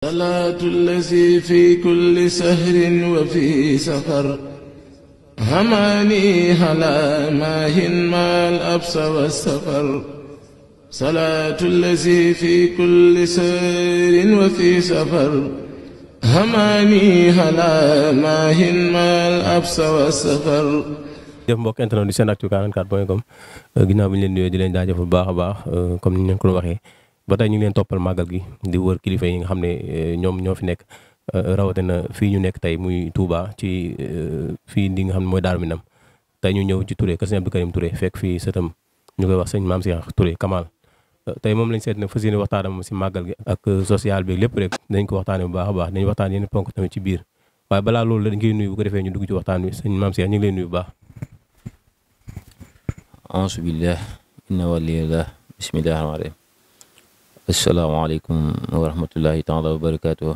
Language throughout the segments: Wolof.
salaatu allazi fi kulli sahrin wa fi safar hamaani ala maahin maal absa wa safar salaatu allazi fi kulli sahrin wa fi safar hamaani ala maahin maal absa wa safar. jëf mbokk internet di SENactu 44.com ginnaaw bi ñu leen nuyoo di leen jaajëf bu baax a baax comme ni ñu leen ko waxee ba tey ñu ngi leen toppal màggal gi di wër kilifa yi nga xam ne ñoom ñoo fi nekk rawatina fii ñu nekk tey muy Touba ci fii di nga xam ne mooy Daaru Minam tey ñu ñëw ci Touré kër Sëñ Abdou Karim Touré fekk fii sëtam ñu koy wax sëñ Maam Cheikh Touré Kamal tey moom lañ seet ne fas yéene waxtaanam si màggal gi ak social bi lépp rek dañ ko waxtaanee bu baax a baax dañu waxtaan yenn ponk tamit ci biir waaye balaa loolu la dañ koy nuyu bu ko defee ñu dugg ci waxtaan wi sëñ Maam Cheikh ñu ngi lay nuyu bu baax. auzu billah inna waliyallah bismillahi rahmaani rahim asalaamaaleykum wa rahmatullahi taala wa barakaatu.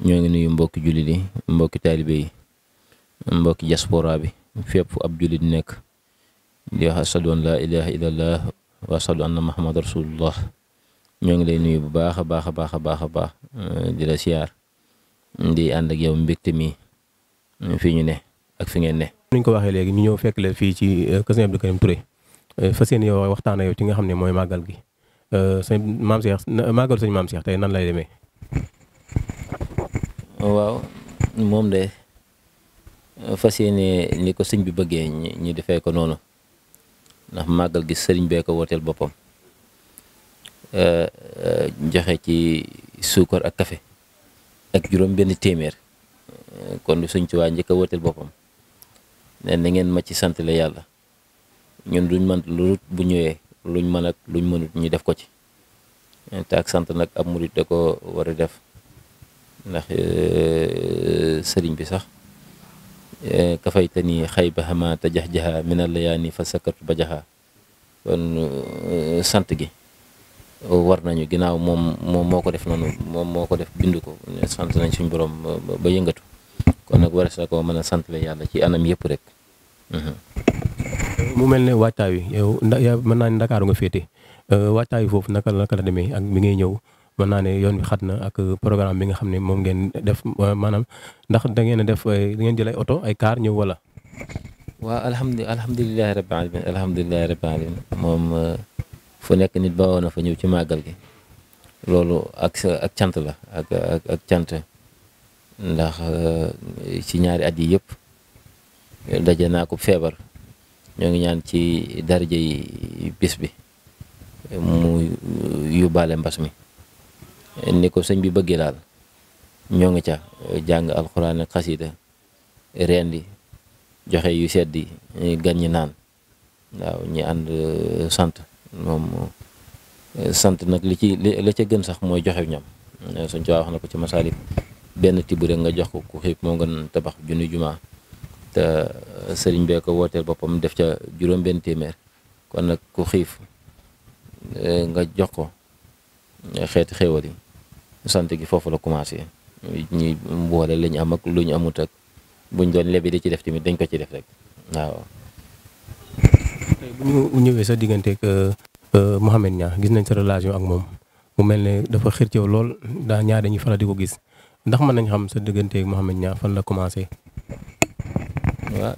ñoo ngi nuyu mbokki jullit yi mbokki taalibe yi mbokki diaspora bi fépp fu ab jullit nekk di wax ashadu an laa ilaha illallah wa ashadu anna muhammad rasulullah ñoo ngi lay nuyu bu baax a baax a baax a baax a baax di la siyaar di ànd ak yow mbégte mi fi ñu ne ak fi ngeen ne. ni ñu ko waxee léegi ñu ñëw fekk la fii ci kër Sëñ Abdou Karim Touré fas yéene yow waxtaan yow ci nga xam ne mooy màggal gi sëñ Maam Cheikh màggal sëñ Maam Cheikh tey nan lay demee. waaw moom de fas yéene ni ko sëñ bi bëggee ñi defee ko noonu ndax màggal gi sëriñ bee ko wooteel boppam joxe ci suukar ak café ak juróom benn téeméer kon du sëñ Tuubaa njëkk a wooteel boppam ne na ngeen ma ci sant la yàlla ñun duñ mën lu bu ñëwee luñ mën ak luñ mënut ñu def ko ci te ak sant nag ab murit da ko war a def ndax sëriñ bi sax kafayta ni xay ba xama te jax-jaxa minal layaani fa sakartu ba jaxa kon sant gi war nañu ginnaaw moom moo ko def noonu moom moo ko def bind ko sant nañ suñ borom ba yëngatu kon nag wares na ko mën a sant la yàlla ci anam yëpp rek. mu mel ne waajtaay wi yow mën naa ne Ndakaaru nga féete waajtaay wi foofu naka la demee ak bi ngay ñëw mën naa ne yoon bi xat na ak programme bi nga xam ne moom ngeen def maanaam ndax da ngeen a def da ngeen jël ay oto ay car ñëw wala. waaw alhamdulilahi rabbil alamin alhamdulilahi rabbil alamin moom fu nekk nit ba woon a fa ñëw ci màggal gi loolu ak cant la ak cant ndax ci ñaari at yi yëpp daje naa ko feebar ñoo ngi ñaan ci daraja yi bis bi mu yóbbaale mbas mi ni ko sëñ bi bëggee daal ñoo ngi ca jàng alxuraan ak xasida rendi joxe yu seddi gan ñi naan waaw ñi ànd sant moom sant nag la ca gën sax mooy joxe ñam suñ ci wax na ko ci Masalik benn tibb rek nga jox ko ku xiif moo gën tabax junni jumaa te sëriñ bee ko wooteel boppam def ca juróom benn téeméer kon nag ku xiif nga jox ko xeeti xéewal yi sant gi foofu la commencé ñi mboole lañu am ak lu ñu amut ak buñ doon lebi di ci def tamit dañ ko ci def rek waaw. tey bu ñu ñëwee sa digganteeg Mouhamed Niang gis nañ sa relation ak moom mu mel ne dafa xir ci yow lool daa ñaar dañuy faral di ko gis ndax mën nañ xam sa digganteeg Mouhamed Niang fan la commencé. waaw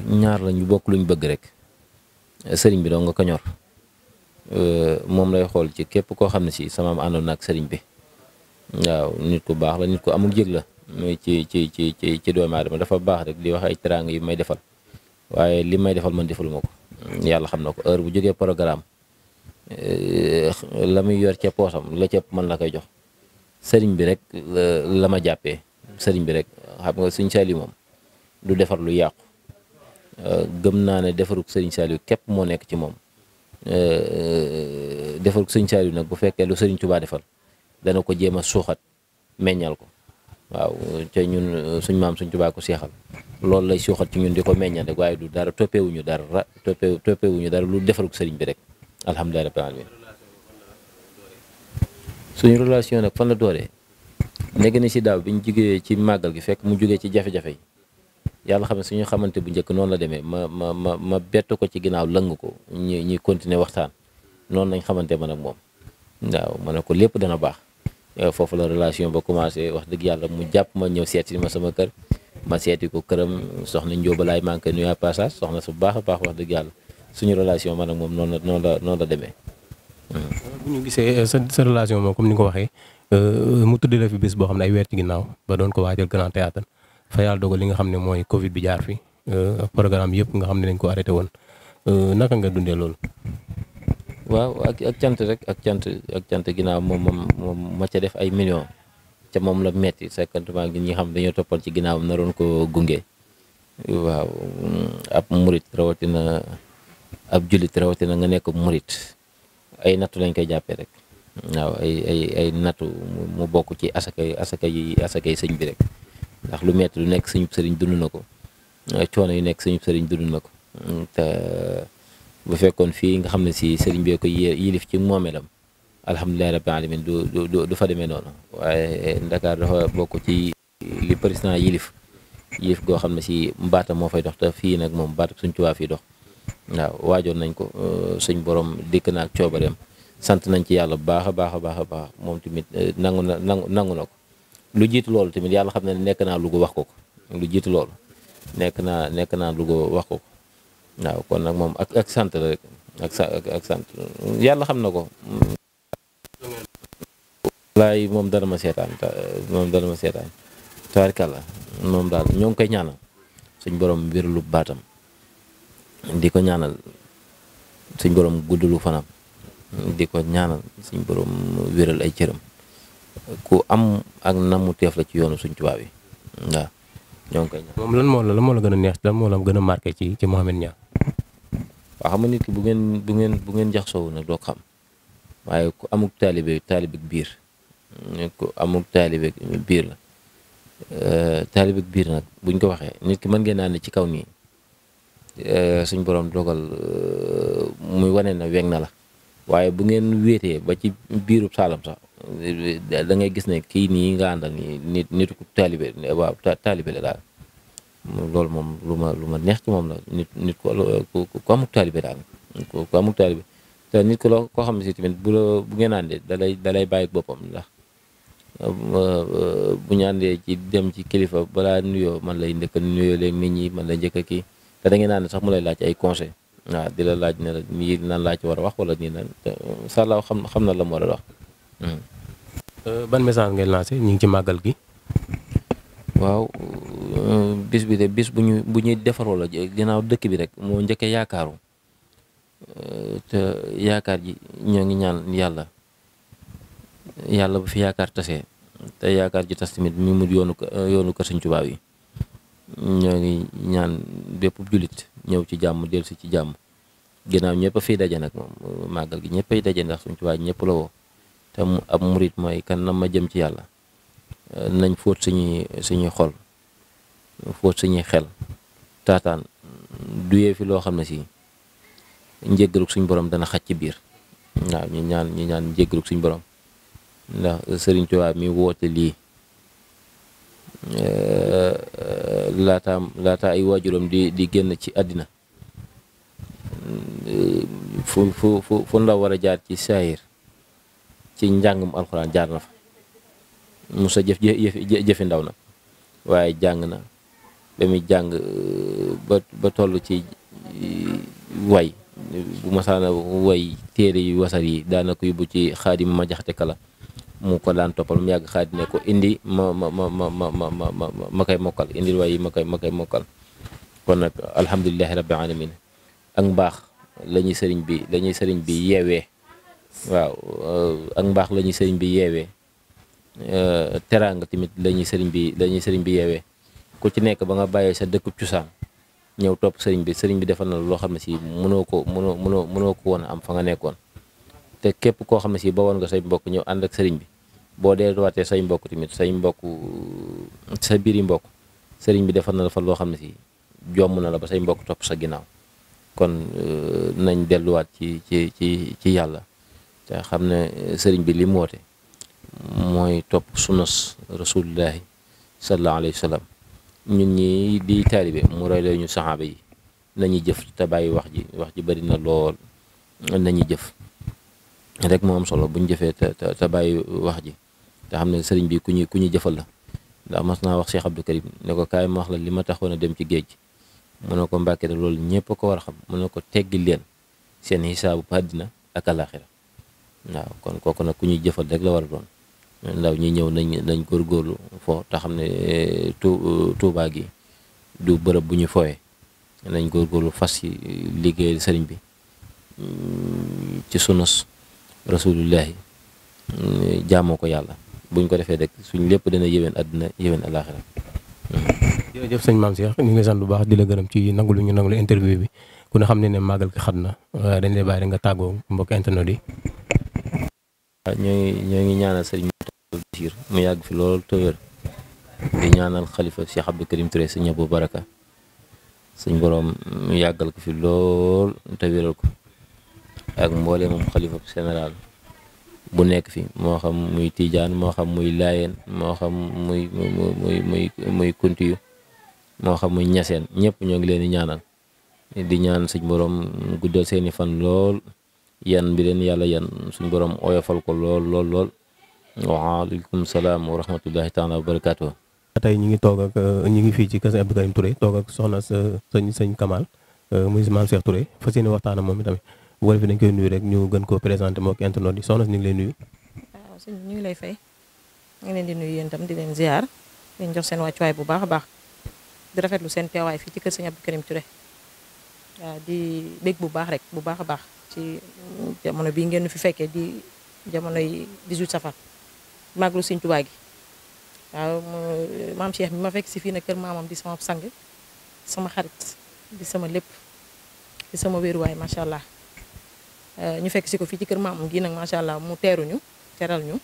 ñaar la ñu bokk luñ bëgg rek sëriñ bi doo nga ko ñor moom lay xool ci képp koo xam ne si sama am àndoon ak sëriñ bi waaw nit ku baax la nit ku amul jëg la muy ci doomu aadama dafa baax rek di wax ay teraanga yu may defal waaye li may defal man defaluma ko yàlla xam na ko heure bu jógee programme la muy yor ca poosam la ca man la koy jox sëriñ bi rek la ma jàppee sëriñ bi rek xam nga sëriñ Saliou moom du defar lu yàqu gëm naa ne defaruk sëriñ Saliou képp moo nekk ci moom defaruk sëriñ Saliou nag bu fekkee lu sëriñ Touba defal dana ko jéem a suuxat meññal ko waaw te ñun suñ maam suñ Touba ko seexal loolu lay suuxat ci ñun di ko meññal rek waaye du dara toppewuñu dara toppewuñu dara lu defaruk sëriñ bi rek alhamdulilah rabbil alamin suñu relation nag fan la dooree nekk ni si daaw bi ñu jugee ci màggal gi fekk mu jugee ci jafe-jafe yi yàlla xam ne suñu xamante bu njëkk noonu la demee ma bett ko ci ginnaaw lëng ko ñuy continuer waxtaan noonu lañ xamante man ak moom waaw ma ne ko lépp dana baax foofu la relation ba commencé wax dëgg yàlla mu jàpp ma ñëw seeti ma sama kër ma seeti ko këram soxna Njóobalaay maa ngi koy nuyu passage soxna su baax a baax wax dëgg yàlla suñu relation man ak moom noonu la demee. bu ñu gisee sa relation moom comme ni nga ko waxee mu tuddee la fi bés boo xam ne ay weer ci ginnaaw ba doon ko waajal Grand Théâtre fa yàlla dogal li nga xam ne mooy Covid bi jaar fi programme yëpp nga xam ne dañ ko arrêté woon naka nga dundee loolu. waaw ak cant rek ak cant ginnaaw moom ma ca def ay millions ca moom la metti sekantement gi ñi xam dañoo toppoon ci ginnaaw naroon ko gunge. waaw ab murit rawatina ab jullit rawatina nga nekk murit ay nattu lañ koy jàppee rek waaw ay nattu mu bokk ci asakay sëñ bi rek ndax lu metti lu nekk suñu sëriñ dund na ko coono yu nekk suñu sëriñ dund na ko te bu fekkoon fii nga xam ne si sëriñ bee ko yilif ci moomeelam alhamdulilahi rabbil alamin du fa demee noonu waaye Dakar dafa bokk ci li président yilif goo xam ne si mbaatam moo fay dox te fii nag moom mbaatam suñ Tuubaa fii dox waaw waajoon nañ ko suñ borom dikk na ak coobareem sant nañ ci yàlla bu baax a baax a baax a baax moom tamit nangu na ko lu jiitu loolu tamit yàlla xam ne nekk naa Louga wax ko lu jiitu loolu nekk naa Louga wax ko waaw kon nag moom ak sant la rek ak sant yàlla xam na ko laay moom dana ma seetaan tabarkàlla moom daal ñoo ngi koy ñaanal suñ borom wéralu baatam di ko ñaanal suñ borom guddalu fanam di ko ñaanal suñ borom wéral ay cëram ku am ak namu teef la ci yoonu suñ tubaab yi waaw ñoo ngi koy ñaanal. moom lan moo la gën a neex lan moo la gën a marqué ci Mouhamed Niang. waaw xam nga nit ki bu ngeen jax soowu nag doo ko xam waaye ku amuk taalibe biir ku amuk taalibe biir la taalibe biir nag buñ ko waxee nit ki mën ngeen naan ne ci kaw nii suñ borom dogal muy wane na weg na la waaye bu ngeen wéetee ba ci biirub saalam sax da ngay gis ne kii nii nga àndal nii nitu ku taalibe waaw taalibe la daal loolu moom lu ma neex ci moom la nit ku amuk taalibe daal ku amuk taalibe te nit ko loo koo xam ne si tamit bu ngeen àndee dalay bàyyi boppam ndax bu ñu àndee ci dem ci kilifa balaa nuyoo man lay njëkk a nuyoo léegi nit ñi man lay njëkk a kii te da ngeen ànd sax mu lay laaj ay conseil waaw di la laaj ne la nii nan laa ci war a wax wala nii nan sàllaaw xam na la mu war a wax. ban message ngay lancé ñu ngi ci màggal gi. waaw bis bi de bis bu ñuy defaroo la ginnaaw dëkk bi rek moo njëkkee yaakaaru te yaakaar ji ñoo ngi ñaan yàlla bu fi yaakaar tasee te yaakaar ji tas tamit mi mu yoonu kër Sëñ Tuubaa yi ñoo ngi ñaan bépp jullit ñëw ci jàmm dellusi ci jàmm ginnaaw ñëpp a fiy daje nag moom màggal gi ñëpp ay daje ndax Sëñ Tuubaa ñëpp la woo te ab murit mooy kan na ma jëm ci yàlla nañ fóot suñuy xol fóot suñuy xel taataan duyee fi loo xam ne si njéggaluk suñ borom dana xaj ci biir waaw ñu ñaan njéggaluk suñ borom ndax Sëriñ Tuubaa mi woote lii laata ay waajuram di génn ci àddina fu ndaw war a jaar ci saayir ci njàngum alxuraan jaar na fa musa jëfi ndaw nag waaye jàng na ba muy jàng ba toll ci way bu masaana way téere yu wasar yi daana ko yóbbu ci Xaadim ma jaxate kala mu ko daan toppal mu yàgg Xaadim ne ko indi ma koy mokkal indil way yi ma koy mokkal kon nag alhamdulilahi rabbil alamin ak mbaax lañuy sëriñ bi yeewee waaw ak mbaax lañuy sëriñ bi yeewee teraanga tamit lañuy sëriñ bi yeewee ku ci nekk ba nga bàyyee sa dëkkub cosaan ñëw topp sëriñ bi defal na loo xam ne si mënoo ko woon a am fa nga nekkoon te képp koo xam ne si ba woon nga say mbokk ñëw ànd ak sëriñ bi boo dee waatee say mbokk tamit sa biiri mbokk sëriñ bi defal na la fa loo xam ne si jomm na la ba say mbokk topp sa ginnaaw kon nañ delluwaat ci yàlla te xam ne sëriñ bi li mu woote mooy topp sunnas rasulillahi sallallahu alayhi wa sallam ñun ñi di taalibe mu roy la ñu saxaaba yi nañuy jëf te bàyyi wax ji bari na lool nañuy jëf rek moo am solo buñ jëfee te bàyyi wax ji te xam ne sëriñ bi ku ñu jëfal la. ndax mas naa wax Cheikh Abdou Karim ne ko kaay ma wax la li ma taxoon a dem ci géej mu ne ko Mbàkke de loolu ñëpp a ko war a xam mu ne ko teggil leen seen xisaabu àddina ak alaxira waaw kon kooku nag ku ñuy jëfal rek la war a doon ndaw ñi ñëw nañ góorgóorlu foo te xam ne Tuubaa gi du bërëb bu ñu fooyee nañ góorgóorlu fas yi liggéey sëriñ bi ci sunnas rasulullahi jaamoo ko yàlla buñ ko defee rek suñ lépp dina yéwén àddina yéwén alaxira. jërëjëf sëñ Mame Cheikh ñu ngi sant bu baax di la gërëm ci nangulu ñu nangulu interview bi ku ne xam ne màggal gi xat na waaye dañ lay bàyyi nga tàggoo mbokk internet yi. waaw ñoo ngi ñaanal sëriñ Bachir mu yàgg fi lool te wér di ñaanal xalifa Cheikh Abdou Karim Touré sëñ Abou Baraka suñ borom mu yàggal ko fi lool te wéral ko ak mboole moom xalifa général bu nekk fi moo xam muy Tijaan moo xam muy Laayeen moo xam muy Kuntiyu moo xam muy Ñaseen ñëpp ñoo ngi leen di ñaanal di ñaan suñ borom guddal seeni fan lool yan bi leen yàlla yan suñ borom oyofal ko lool waaleykum salaam wa rahmatullahi taala wa barakaatu. tey ñu ngi fii ci kër Abdou Karim Touré toog ak soxna sëñ Kamal muy Mame Cheikh Touré fas yéene waxtaan ak moom itamit bu ko defee dañ koy nuyu rek ñu gën koo présenté mbokk internet yi soxna si ñu ngi lay nuyu. waaw sëñ ñu ngi lay fay ñu ngi leen di nuyu yéen tam di leen ziar di leen jox seen wàccuwaay bu baax a baax di rafetlu seen teewaay fii ci kër sëñ Abdou Karim Touré waaw di bég bu baax rek bu baax a baax ci jamono bii ngeen fi fekkee di jamonoy 18 safar màggalu sëñ Tuubaa gi waaw Mame Cheikh mi ma fekk si fii nag kër maamam di sama sang sama xarit di sama lépp di sama wéeruwaay macha allah. ñu fekk si ko fii ci kër maamam gi nag macha allah mu teeruñu teral ñu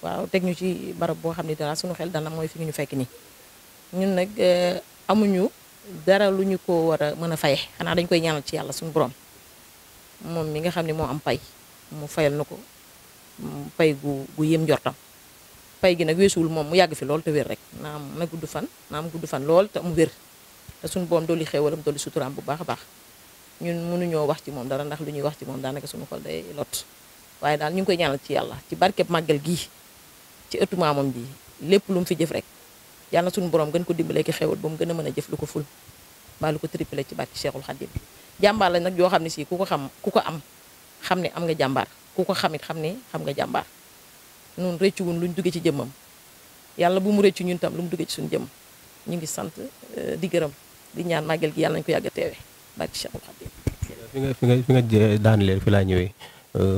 waaw teg ñu ci barab boo xam ne dara suñu xel dana mooy fi ñu fekk nii ñun nag amuñu dara lu ñu ko war a mën a faye xanaa dañ koy ñaanal ci yàlla suñu borom moom mi nga xam ne moo am pay mu fayal na ko pay gu yëm njortam pay gi nag weesuwul moom mu yàgg fi lool te wér rek naam na gudd fan lool te mu wér te suñu borom dolli xéewalam dolli suturaam bu baax a baax ñun mënuñoo wax ci moom dara ndax lu ñuy wax ci moom daanaka suñu xol day lot waaye daal ñu ngi koy ñaanal ci yàlla ci barkeb màggal gii ci ëttu maamam ji lépp lu mu fi jëf rek yàlla suñu borom gën ko dimbalee ki xewal ba mu gën a mën a jëf lu ko ful mbaa lu ko triplé ci barki Cheikhul Khadim jàmbaar la nag yoo xam ne si ku ko am xam ne am nga jàmbaar ku ko xamit xam ne xam nga jàmbaar nun rëccuwun luñ duggee ci jëmmam yàlla bu mu rëccu ñun tam lu mu duggee ci suñu jëmm ñu ngi sant di gërëm di ñaan màggal gi yàlla nañu ko yàgg a teewe barki Cheikhul Khadim fi nga daaneel fi laa ñëwee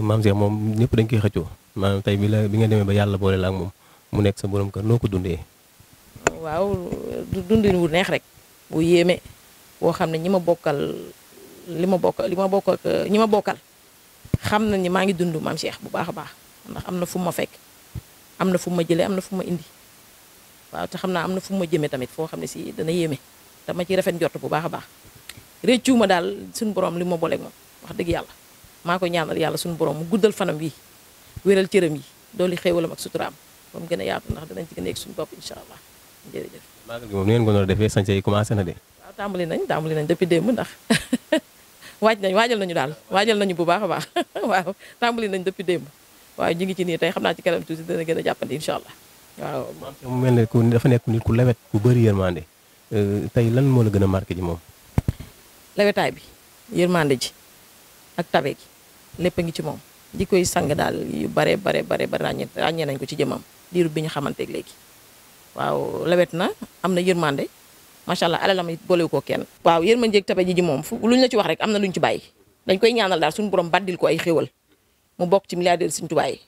Mame Cheikh moom ñëpp dañ koy xëccoo maanaam tey bi nga demee ba yàlla boole la ak moom mu nekk sa borom kër noo ko dundee. waaw dundin wu neex rek bu yéeme boo xam ne ñi ma bokkal xam na ni maa ngi dund Mame Cheikh bu baax a baax ndax am na fu ma fekk am na fu ma jëlee am na fu ma indi waaw te xam naa am na fu ma jëmee tamit foo xam ne si dana yéeme dama ci rafet njort bu baax a baax réccu ma daal suñu borom li ma booleeg moom wax dëgg yàlla maa ko ñaanal yàlla suñu borom mu guddal fanam wi wéral cëram yi dooli xéewalam ak suturaam ba mu gën a yaatu ndax danañ ci gën a yegg suñu bopp incha allah jërëjëf. màggal gi moom ni ngeen ko doon defee sañse yi commencé na de. waaw tàmbali nañ depuis démb ndax waajal nañu bu baax a baax waaw tàmbali nañ depuis démb waaw ñu ngi ci nii tey xam naa ci kanam tuuti dana gën a jàppandi incha allah waaw. mu mel ne ku dafa nekk nit ku lewet ku bëri yërmande tey lan moo la gën a marqué ji moom. lewetaay bi yërmande ji ak tabe gi lépp a ngi ci moom di koy sang daal yu bare ràññee nañ ko ci jëmam diiru bi ñu xamanteeg léegi waaw lewet na am na yërmande macha allah alalam it boolewu ko kenn. waaw yërmande ak tabe ji moom fu luñ la ci wax rek am na luñ ci bàyyi dañ koy ñaanal daal suñu borom baddil ko ay xéwal mu bokk ci milliardaire Sëñ Tuubaa yi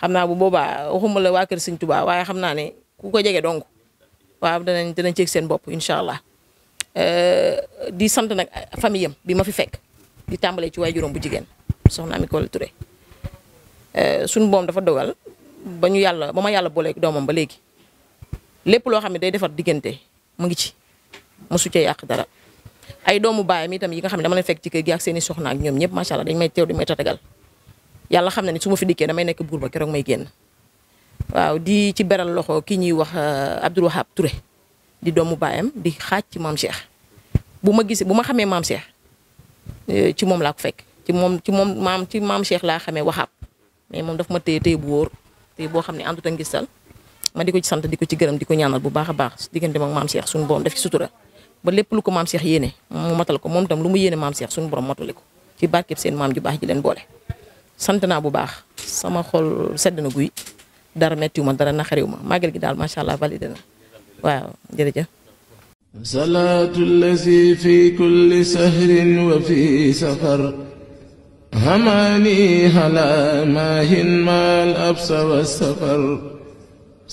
xam naa bu boobaa waxuma la waa kër Sëñ Tuubaa waaye xam naa ne ku ko jege dong waaw danañ ceeg seen bopp incha allah di sant nag famille am bi ma fi fekk di tàmbalee ci waajuram bu jigéen soxna Ami Kolle Touré suñu boom dafa dogal ba ma yàlla booleeg doomam ba léegi lépp loo xam ne day defar diggante mu ngi ci mosu cee yàq dara ay doomu baayam itam yi nga xam ne dama leen fekk ci kër gi ak seeni soxna ak ñoom ñëpp macha allah dañ may teew di may tatagal yàlla xam na ni su ma fi dikkee damay nekk buur ba keroog may génn waaw di ci beral loxo ki ñuy wax Abdou Wahab Touré di doomu baayam di xaaj ci Mame Cheikh bu ma xamee Mame Cheikh ci moom laa ko fekk ci Mame Cheikh laa xamee Wahab mais moom daf ma téye bu wóor te boo xam ne àndut ak ngistal ma di ko ci sant di ko ci gërëm di ko ñaanal bu baax a baax diggante ak maam Cheikh suñu borom def ci sutura ba lépp lu ko maam Cheikh yéene mu matal ko moom tam lu mu yéene maam Cheikh suñu borom matale ko ci barkeb seen maam ju baax ji leen boole. sant naa bu baax sama xol sedd na guy dara mettiwu ma dara naxariw ma màggal gi daal macha allah validé na waaw jërëjëf. salaatu lazi fi kulli sahrin wa fi safar hamaani hala maahin maal absa wa safar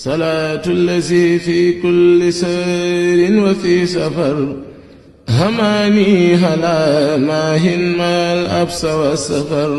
salaatu lazi fi kulli sahrin wa fi safar hamaani hala maahin maal absa wa safar